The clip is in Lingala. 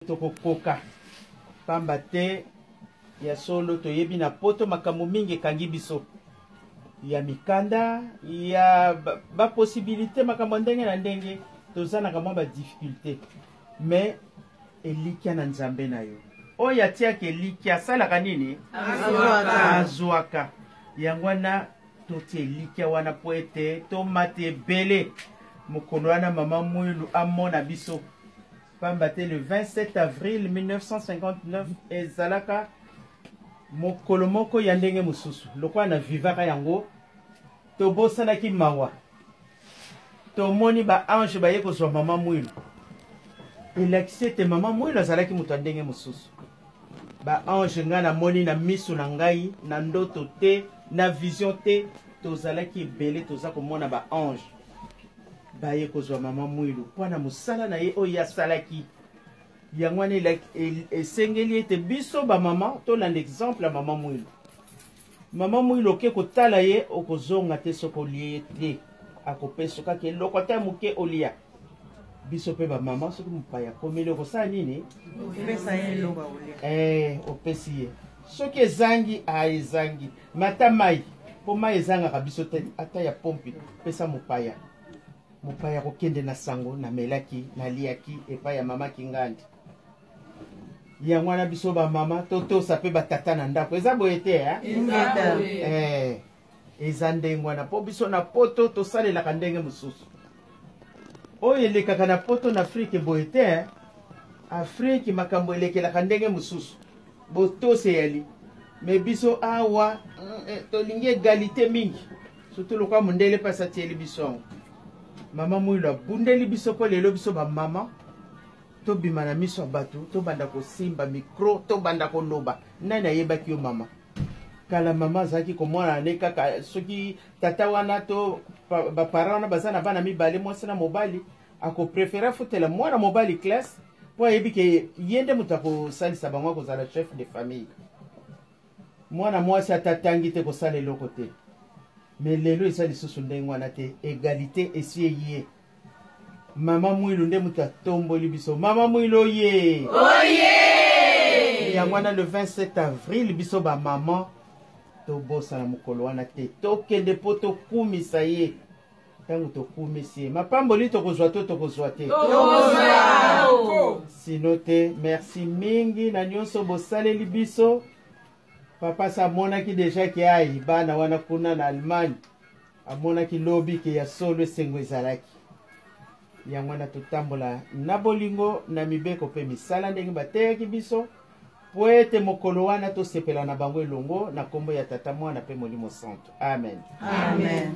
Tokokoka, pamba te ya solo toyebi na poto makambo mingi ekangi biso ya mikanda ya bapossibilité ba makambo ya ndenge na ndenge, toza na kamwa badifficulté, mais elikya na Nzambe na yo oyo atiaka elikya asalaka nini? Azwaka. Yango wana totia elikya wana mpo ete tomata ebele mokolo wana mama Mwilu amona biso, pamba te le 27 avril 1959 ezalaka mokolo moko ya ndenge mosusu. Lokola na vivaka yango, tobosanaki mawa, tomoni baange baye kozwa mama Mwilu. Elakisi ete mama Mwilu azalaki moto ya ndenge mosusu. Baange ngai namoni na miso na ngai, na ndoto te, na vision te, tozalaki ebele, toza komona baange baye kozwa mama Mwilu mpo na mosala na ye oyo asalaki. Yango wana esengeli ete biso bamama tolanda exemple ya mama Mwilu. Mama Mwilu, oke kotala ye, okozonga te soki olie ye te. Akopesa kaka eloko ata moke olia. Biso mpe bamama, soki mopaya akomeli, okosala nini? Eh, opesi ye. Soki ezangi, a ezangi mata mai, mpo mai ezangaka biso te, ata ya pompi. Pesa mopaya. Mopaya kokende na sango namelaki, naliaki epai ya mama Kingandi. Yango wana biso bamama totosa mpe batata na ndako. Eza boye te? Eh? Eza ndenge wana, mpo biso na poto tosalelaka ndenge mosusu. Oyo elekaka na poto, na Afrike boye te. Eh? Afrike makambo elekelaka ndenge mosusu, botosi eyali. Me biso awa tolingi égalité mingi, surtout lokola mondele mpasi atieli biso yango. Mama Mwilu abundeli biso mpo lelo biso bamama tobima na miso ya bato, tobanda kosimba micro, tobanda koloba. Nani ayebaki yo mama? Kala mama azalaki komona ne kaka soki tata wana to baparent wana baza na bana mibale, mwasi na mobali, akopréférer afutela mwana mobali classe, mpo ayebi ke ye nde moto akosalisa bango, akozala chef de famille. Mwana mwasi ata tangi te, kosala eloko te. Me lelo eza lisusu ndenge wana te, égalité esi eye. Mama Mwilu nde moto atomboli biso. Mama Mwilu oye, oye! Yango wana le 27 avril, biso bamama tobosana mokolo wana te, tokende mpo tokumisa ye. Ntango tokumisi ye, mapamboli tokozwa to tokozwa te? Sino te. Merci mingi na nyonso bosaleli biso. Papa sa amonaki déjà ke ai bana wana kuna na Allemagne, amonaki lobi ke ya solo esengo ezalaki. Yango wana totambola na bolingo, na mibeko mpe misala ndenge bateyaki biso, po ete mokolo wana tosepela na bango elongo, na nkombo ya Tata, Mwana mpe Molimo Santo. Amen, amen.